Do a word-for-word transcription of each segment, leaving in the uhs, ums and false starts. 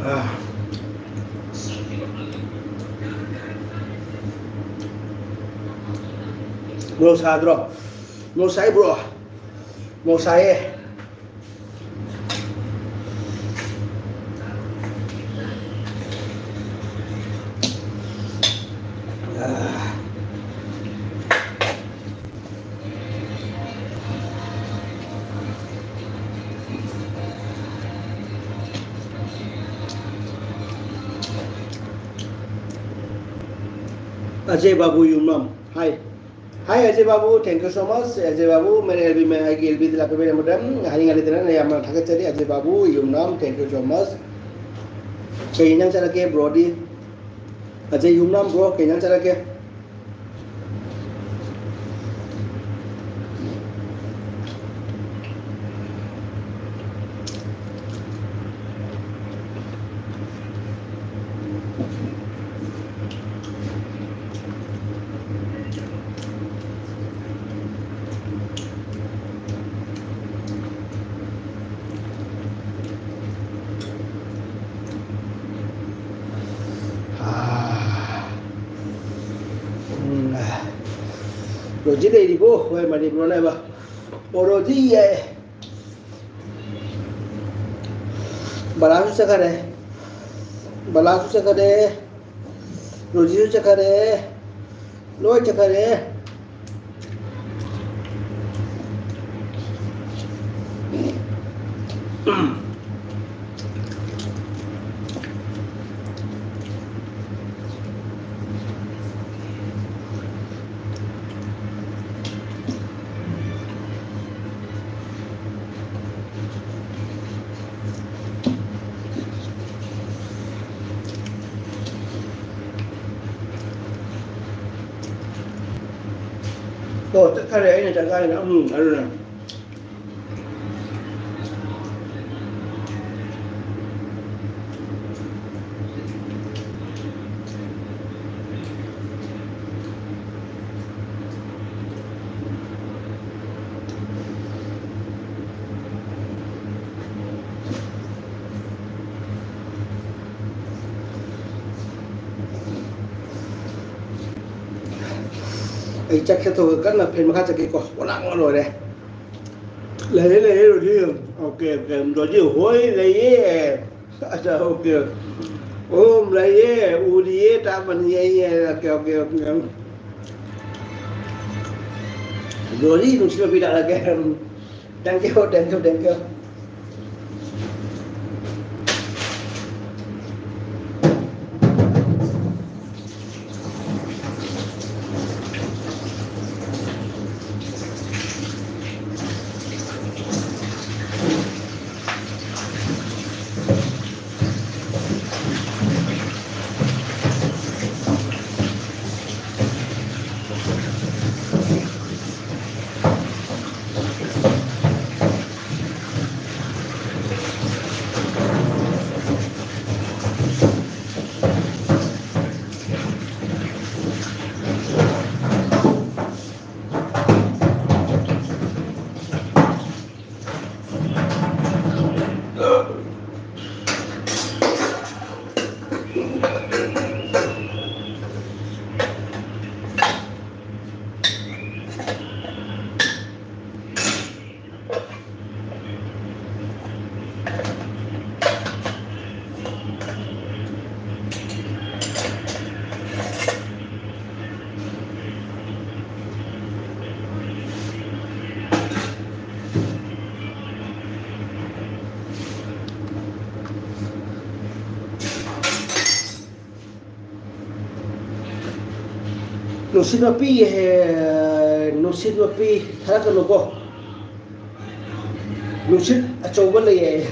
ꯑꯥ꯫ ꯃꯣꯔꯣꯛ ꯁꯥꯗ꯭ꯔꯣ? ꯃꯣꯔꯣꯛ ꯁꯥꯏ, ꯕ꯭ꯔꯣ꯫ ꯃꯣꯔꯣꯛ ꯁꯥꯏꯌꯦ꯫ ꯑꯥ꯫ ꯑꯖꯦ ꯕꯥꯕꯨ ꯌꯨꯝꯅꯥꯝ, ꯍꯥꯏ꯫ Hi, Ajay Babu, thank you so much. Ajay Babu, मेरे एलबी में, ꯑꯩꯒꯤ ꯑꯦꯜꯕꯤꯗ ꯂꯥꯛꯄꯤꯕꯒꯤꯗꯃꯛꯇ ꯍꯥꯏꯅꯤꯡꯉꯥꯏ ꯂꯩꯇꯅ ꯌꯥꯝꯅ ꯊꯥꯒꯠꯆꯔꯤ, ꯑꯖꯦ ꯕꯥꯕꯨ ꯌꯨꯝꯅꯥꯝ, thank you so much. ꯀꯩ ꯏꯟꯖꯥꯡ ꯆꯥꯔꯛꯀꯦ, ꯕ꯭ꯔꯣꯗꯤ? ꯑꯖꯦ ꯌꯨꯝꯅꯥꯝ, ꯕ꯭ꯔꯣ, ꯀꯩ ꯏꯟꯖꯥꯡ ꯆꯥꯔꯛꯀꯦ? ꯎꯝ꯫ ꯔꯣꯖꯤ ꯂꯩꯔꯤꯕꯣ? ꯍꯣꯏ, ꯃꯅꯤꯄꯨꯔꯅꯦꯕ꯫ ꯑꯣ, ꯔꯣꯖꯤ ꯌꯥꯏ꯫ ꯕꯂꯥꯁꯨ ꯆꯠꯈꯔꯦ꯫ ꯕꯂꯥꯁꯨ ꯆꯠꯈꯔꯦ꯫ ꯔꯣꯖꯤꯁꯨ ꯆꯠꯈꯔꯦ꯫ ꯂꯣꯏ ꯆꯠꯈꯔꯦ꯫ ꯑꯣ, ꯆꯠꯈꯔꯦ, ꯑꯩꯅ ꯆꯠꯈꯔꯦ꯫ ꯎꯝ, ꯑꯗꯨꯅ꯫ ꯑꯩ ꯆꯠꯀꯦ ꯇꯧꯕ, ꯀꯟꯅ ꯐꯦꯟ ꯃꯈꯥ ꯆꯠꯀꯦꯀꯣ꯫ ꯋꯥꯂꯥꯡ ꯂꯣꯏꯔꯦ꯫ ꯂꯩꯌꯦ, ꯂꯩꯌꯦ, ꯔꯣꯖꯤ꯫ Okay, okay. ꯔꯣꯖꯤ ꯍꯣꯏ ꯂꯩꯌꯦ꯫ ꯑꯆꯥ, ꯑꯣꯀꯦ꯫ ꯑꯣ, ꯂꯩꯌꯦ, ꯎꯔꯤꯌꯦ, ꯇꯥꯕꯅꯤ, ꯌꯥꯏ, ꯌꯥꯏ, ꯑꯣꯀꯦ, ꯑꯣꯀꯦ, ꯑꯣꯀꯦ꯫ ꯔꯣꯖꯤ ꯅꯨꯡꯁꯤꯕ ꯄꯤꯔꯛꯑꯒꯦ꯫ Thank you, thank you, thank you. ꯅꯨꯡꯁꯤꯠ ꯃꯄꯤ, ꯍꯦ, ꯅꯨꯡꯁꯤꯠ ꯃꯄꯤ ꯊꯥꯔꯛꯀꯅꯨꯀꯣ꯫ ꯅꯨꯡꯁꯤꯠ ꯑꯆꯧꯕ ꯂꯩꯌꯦ꯫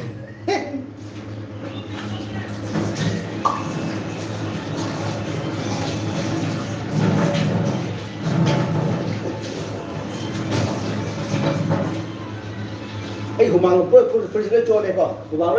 ꯑꯩ ꯍꯨꯃꯥꯡ ꯄꯨꯔ-, ꯐꯨꯔꯤꯠ, ꯐꯨꯔꯤꯠꯁꯦ ꯂꯣꯏ ꯆꯣꯠꯂꯦꯀꯣ꯫ ꯍꯨꯃꯥꯡ